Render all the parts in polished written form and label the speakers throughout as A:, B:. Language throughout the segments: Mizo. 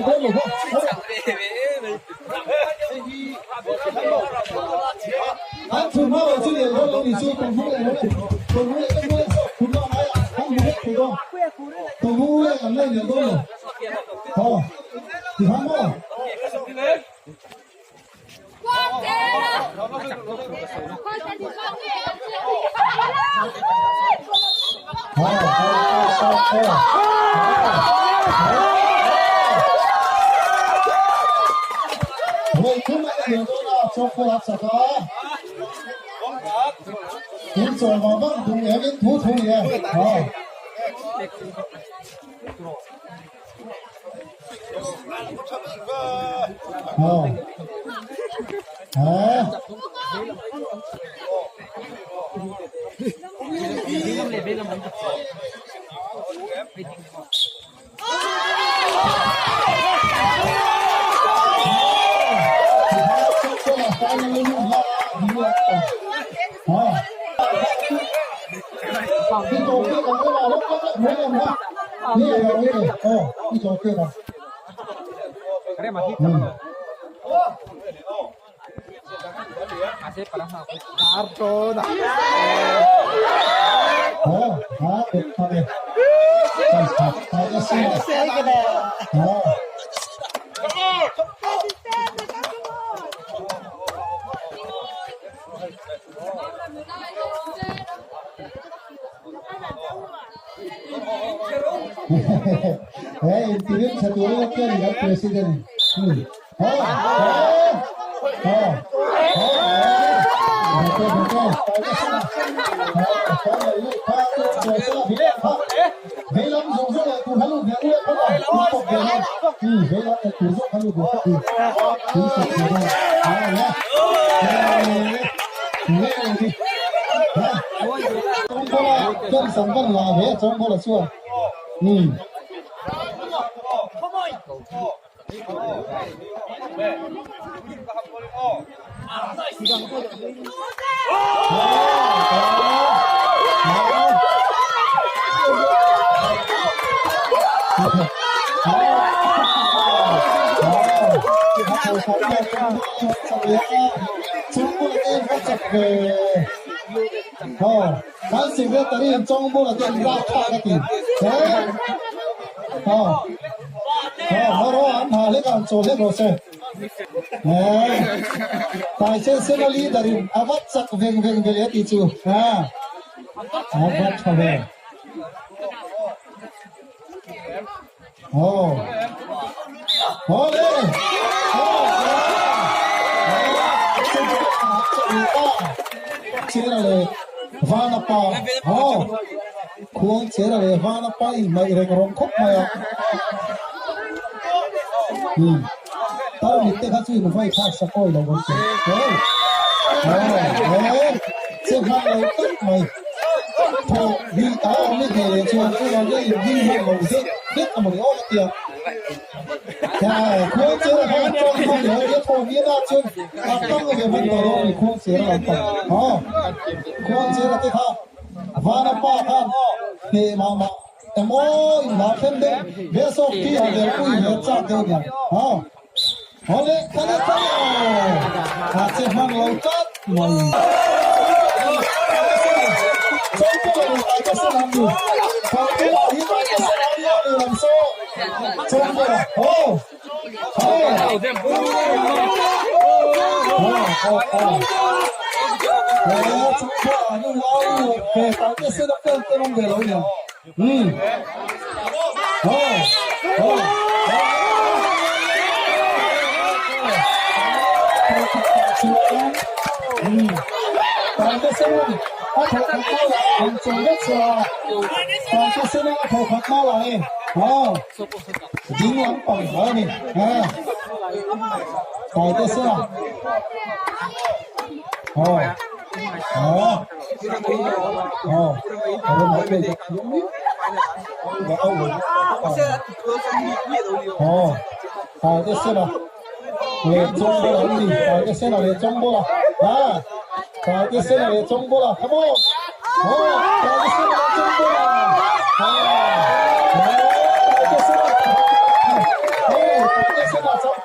A: dawn lo va. An chhun hma lo chu lian dawn lo ni chu tum hmung leh lo le. Tum hmung leh tum hmung leh saw khum dawn ai ah an hmu vek thei dawn. Tum hmung leh an la lian dawn lo. Aw ti khan maw?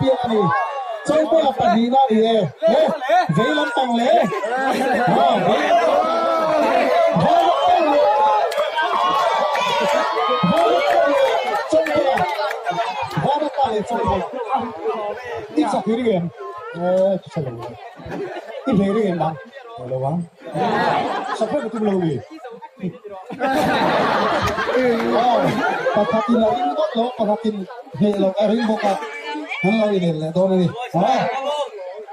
A: champion a ni. Chawngpuia pahnihna a ni e. He vei lampang leh ha vei lampang leh Vanapa leh Chawngpuia Vanapa leh Chawngpuia i chak i ring em? Eh ka hre lo i hlei ring em ang? Lo ang. Sak vek a tum lo mi? Pakhatin a ring vak lo, pakhatin hneh loh a ring bawk a, an lo inel leh dawn a ni.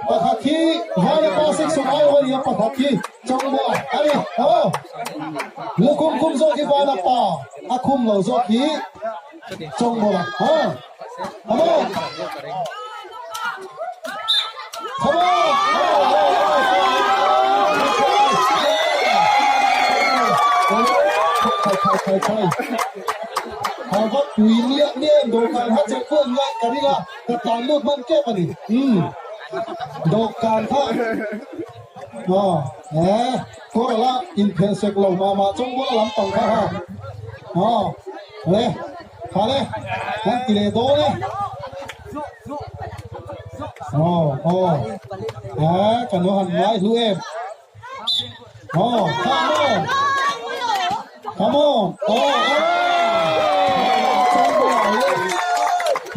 A: Pakhat hi Vanapa section aiawh a ni a, pakhat hi Chawngmuah a ni. Lukhum khum zawk hi Vanapa, a khum lo zawk hi Chawngmuah. Come on! Come on! Khai khai khai khai. Hava pui nia nia dawhkan kha che pawh ngai ka ring a, ka tlan lut hman kep a ni. Umm. Dawhkan kha aw eh kawr ala inphelh sek lo mah mah chawngbual lampang kha ha. Aw le. Kha le, kan ti leh dawn e. Aw, aw. Eh, kan lo han ngai hlu em. Aw, come on. Come on. Aw, aw.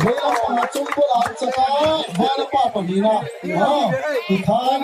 A: Veilam panga chung bulah an chak a, Vanapa pahnihna. Aw, tikhan.